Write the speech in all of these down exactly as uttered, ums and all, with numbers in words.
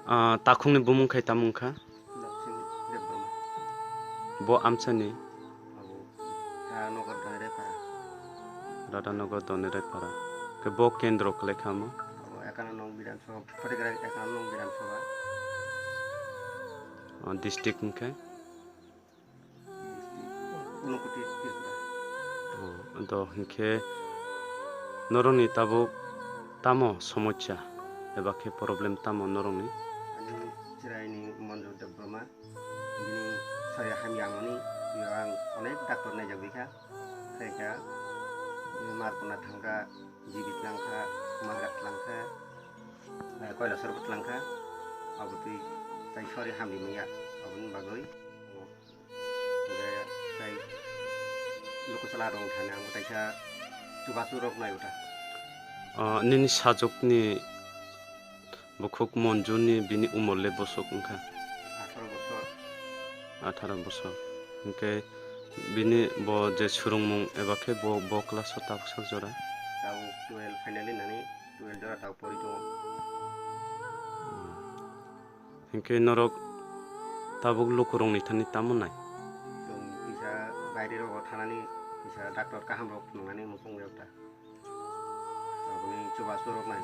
Ah, takhukni bumung khai tamo wngkha? Dakshin Debbarma. Bo amchani? Abo Radhanagar Donirai Para. Radhanagar Donirai Para. Ke bo kendro khlai kha mo? Abo Ekananong Bidhan Sabha, Photograph Ekananong Bidhan Sabha. Ah, district hwnkhe? Wnukoti Tripura. Oh, do hinkhe norokni tabuk tamo somosya eba khe problem tamo norokni? Ani chwraini Monju Debbarma, bini sori hamya wngmani, bini ang onek doctor naijak bikha, khaikha, bini Markona thangkha, G B tlangkha, Magra tlangkha, eh, Koilasor bo tlangkha, abotwi tai sori hamri manya, aboni bagwi. Hwnkhe tei lukusala rok thani ang kaisa chubachu rok nai uta. Ah, nini sajwkni bukhuk Monjuni bini umor le bosok wngkha? Atharo bosor. Atharo bosor. Hwnkhe bini bo je swrwngmung eba khe bo, bo class o tabuk sak jora? Tabuk twelve final hinani twelve jora tabuk pori tongo. Hinkhe norok tabuk lukurokni thani tamo nai? Chwng kisa baire rogo thanani kisa doctor kaham rok phunuknani muchung rok ta. Aboni chubachu rok nai.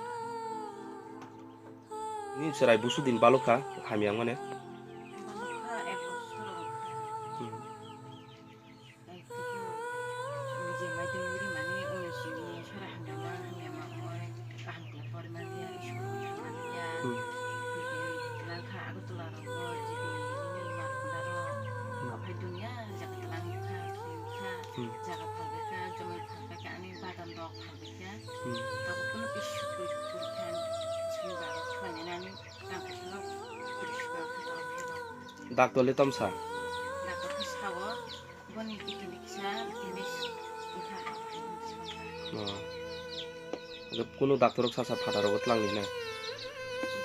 Nini chwrai busu din balokha hamya wngmani? Balokha ek bosor wngkha. Hmm. Ai, tuku, niji maidung rimani, uni simi sora hamyama, hamyama oi, kaham khe porimani ya, school thangmani ya. Hmm. Niji langkha Agartala rogo, G B ni Markona ro. Hmm. Aphai dunia jaga langkha, khimkha, hmm, jaga phalbaikha, jomai phalbaikha, ani bagan rok phalbaikha. Hmm. Tabuk kunu khe sukui, sukui kha, sini bagan khlainani, tang khe sukui, sukui kha, tang khe rok. Doctor le tamsa? Doctor khe sao. Boni kidney kisa, kidney wngkha. Oh. Ado kunu doctor rok sasa phataro bo twlang di na?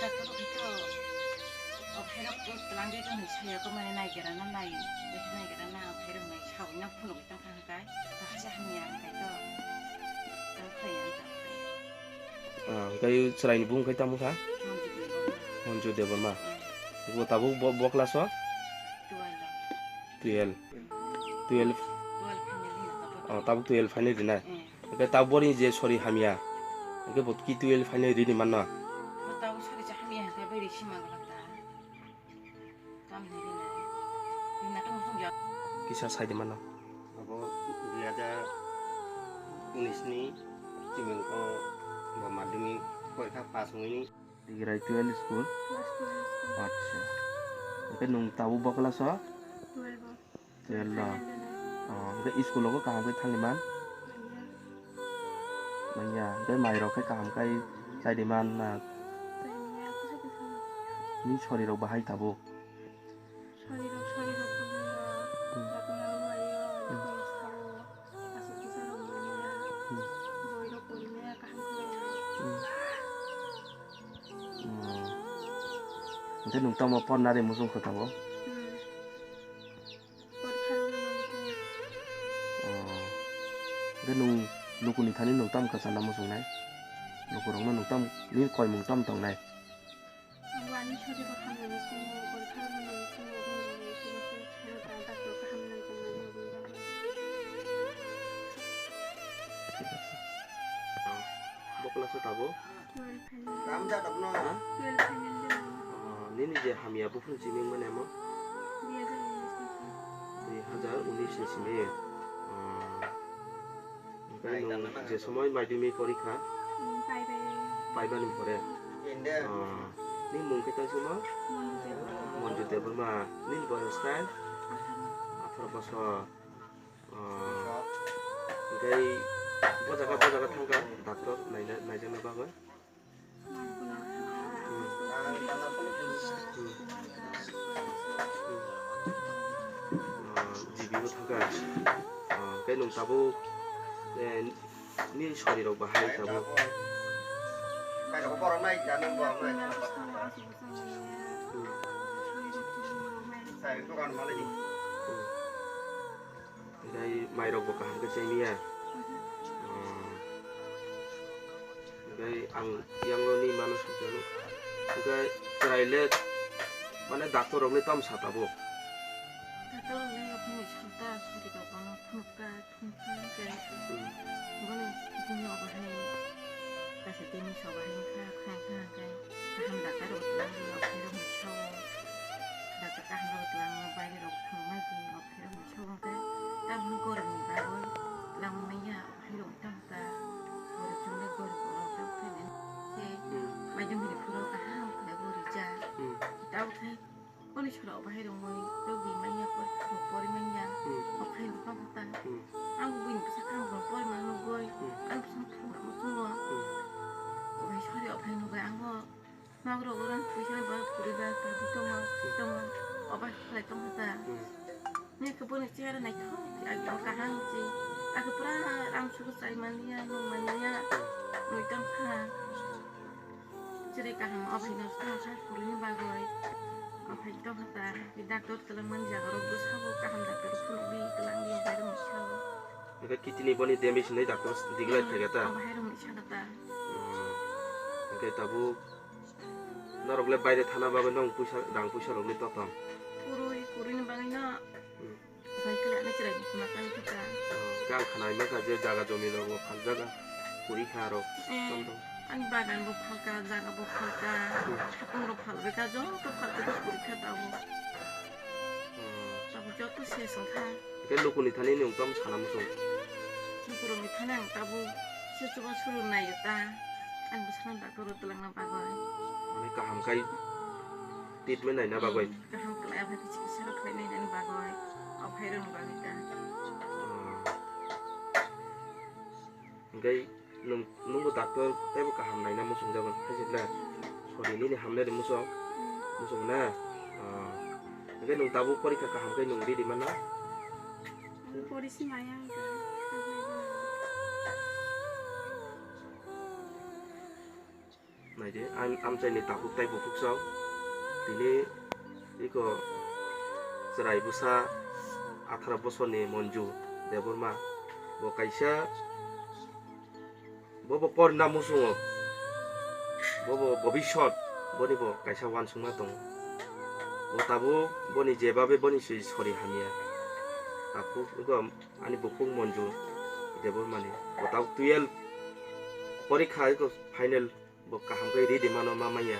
Doctor rok to ophai rok to twlang di tong saya ko mane nai gera na nai, nai gera na ophai rok nai sao na phunuk tang kha hwnkhe, ta hasa hamya hwnkhe to tang khlai ya ta. Ah, hwnkhe chwraini bung khai tamo kha? Monju Debbarma. Monju Debbarma. Hmm. Bo tabuk bo, bo class o? Twelve. Twelve. Twelve. Twelve final ni na tabuk. Oh, tabuk twelve final rinai. Hmm. Hwnkhe tabuk bori je sori hamya. Hwnkhe bo ki twelve final rini manna. Bo tabuk sori cha hamya hwnkhe bai risi manglak ta. Tam ni rinai. Rinai to musung ya. Kisa sai di manna. Abo dui hajar unis ni chiming o bo madhyamik porikha pass wngwi ni. Tigrai twelve school? Class twelve school. Acha. Hwnkhe nwng tabuk bo class o? Twelve o. Twelve o. Final dena. Oh, hwnkhe school o bo kaham khe thangwi man? Manya. Manya. Hwnkhe mai rok khe kaham khe chai di man na? Chai manya, kisa kisa. Ni sori rok bahai tabuk? Sori rok, sori rok kwbangma. Hmm. Yakung yakung laio, hmm, yakung sao, aswk kisa rok manya. Hmm. Boi rok pori maya kaham khe. Hmm. Hmm. Hwnkhe nwng tamo porna ri muchung khe tabuk? Hmm. Porkha rok no nang khe. Oh. Hwnkhe nwng lukuni thani nwng tamo kwchana muchungnai? Lukurokno nwng tamo, nini koimung tamo tongnai? Ang ani sori bo hamya ni simi, porkha rok no nang simi, bini bagwi simi simi thangwi ta, doctor kaham nangjakmani bagwi. Thik ache. Bo class o tabuk? Twelve final. Ha? Twelve final de. Oh, nini je hamya buphuru chiming mane mo? Dui hajar unis ni simi. Dui hajar unis ni simi. Oh. Omo je somoi madhyamik porikha? Hmm, paibai. Paibani pore? Oh. Nini mung khe tang simo? Monju Debbarma. Monju Debbarma. Nini boyos khe? Atharo. Atharo bosor. Oh. Hwnkhe bo jaga, bo jaga thangkha doctor naina, naijakna bagwi? Hmm. Hmm. Hmm. Ah, G B bo thangkha. Ah, hwnkhe nwng tabuk, eh, nini sori rok bahai tabuk? Hmm. Hmm. Hwnkhe mairok bo kaham khe chai manya? Oho. Oh. Hwnkhe ang yang no ni mano sujano. Hwnkhe chwraile mane doctor rokle tamo sa tabuk? Doctor rokle ophani sota sori rok bono phunukka, phunukka hwnkhe Hmm. boni bini obo hai kaisa tini soba hai wngkha, khai kha hwnkhe kaham doctor rok twlang rok phai rok sao. Doctor kaham rok twlang rok baire rok phunukmai di rok phai rok sao hwnkhe tamni gorokni bagwi twlangmani ya. Hairok tamo ta, borok chwngno gorok borok tamo khainani se, Hmm. maidung hini phuru kaham khlai bo rijak. Hmm. Tamo khai, boni sora obo hairok mui tei bini manya por, por manya. Hmm. Okhai bo tamo ta. Hmm. Ang buini bwsa kaham bo por ma nugui. Hmm. Ang bwsa phuru ma muchungo. Hmm. Obo hai sori okhai nugui ang bo. Magrok orang puisa ba puri ba ta di tongo, tongo. Oba khlai tongkha ta. Hmm. Ni khe boni chehara naithok, ang kaham si. Aku pura rang suku chai mania, nung mania. Nui tongkha. Chiri kaham obai no tongkha puri ni bagoi. Obai tongkha ta. Di doctor twlang mani jaga rok bwsabo kaham doctor phunukdi twlang di obai rok sao. Hwnkhe kidney boni damage hinwi doctor digla Hmm, khaikha ta? Obo hai rok ni sakha ta. Hmm. Hwnkhe tabuk norok le baire thana bagwi nong puisa, rang puisa rok le totong? Kurui, kurui ni bagwi no. Hmm. Bai kle ani chwrai ni ma kai kha ta. Oh, hwnkhe ang khnai mankha je jaga jomi rok bo phaljak a, kurui kha rok. Eh, totong. Ani bagan bo phalka, jaga bo phalka, Hmm. Hapung rok phalbai kha, joto phalka khe kurui kha tabuk. Hmm. Tabuk joto ses wngkha. Hwnkhe lukuni thani nwng tamo sana muchung? Lukurokni thani ang tabuk se chuba suru naio ta. Ang bwsano doctor o twlangna bagwi. Mane kaham khai treatment naina bagwi? Hmm, kaham khlai, aphai khe chikitsa rok khlai nainani bagwi. Aphai rokni bagwi ta. Hmm. Hwnkhe nwng, nwngbo doctor teibo kaham naina muchungjago, hai se bwle? Sori, nini hamnai de muchung? Muchung na? Ah. Hwnkhe nwng tabuk porikha kaham khe nwng ridi mana? Pori si maya hwnkhe. Naidi, am-, amchaini takhuk tai bukhuk sao. Tini iko chwrai bwsa atharo bosorni Monju Debbarma. Bo kaisa, bobo porna muchungo. Bobo bobisot, boni bo kaisa uansukma tongo. Bo tabuk boni jebabe boni si sori hamya. Takhuk iko ani bukhuk Monju Debbarmani. Bo tabuk twelve porikha iko final. Bo kaham khe ridi mano ma manya.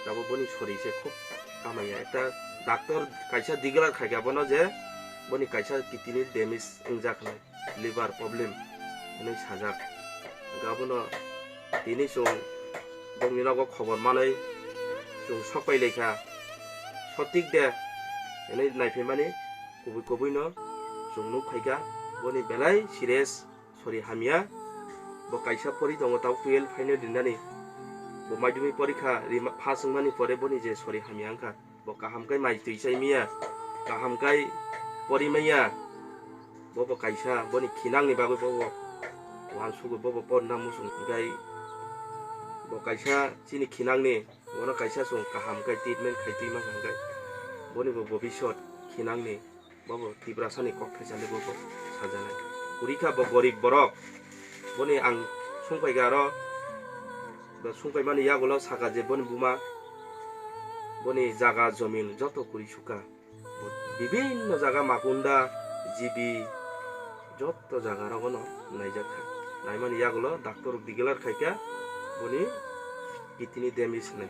Tabuk boni sori se khub kamaya. Ekta doctor kaisa declare khaikha bono je boni kaisa kidney damage wngjak hinwi, liver problem hinwi sajak. Hwnkhe abono tini chwng bongni nogo khobor manwi chwng sok pai laikha. Sotik de hinwi naiphaimani kubui kubui no chwng nuk phaikha. Boni belai serious. Sori hamya. Bo kaisa pori tongo, tabuk twelve final rinani. Bo madhyamik porikha rima, pass wngmani pore boni je sori hamya wngkha. Bo kaham khe mai twi chai miya, kaham khe pori manya. Bo bo kaisa boni khinangni bagwi bo bo uansukgo, bo bo porna muchung. Hwnkhe bo kaisa chini khinangni, bono kaisa chwng kaham khe treatment khai twi mankha, hwnkhe boni bo bobisot khinangni. Bobo Tiprasani kok thaisa le bobo sajanai. Kwrwi kha bo gorib borok. Boni ang sungpai kha aro, bo sungpai mani yagulo saka je boni buma, boni jaga jomin joto kwrwi sukha. Bo bibinno jaga Makunda, G B, joto jaga rogono naijak kha. Naimani yagulo doctor declare khaikha boni kidney damage hinwi.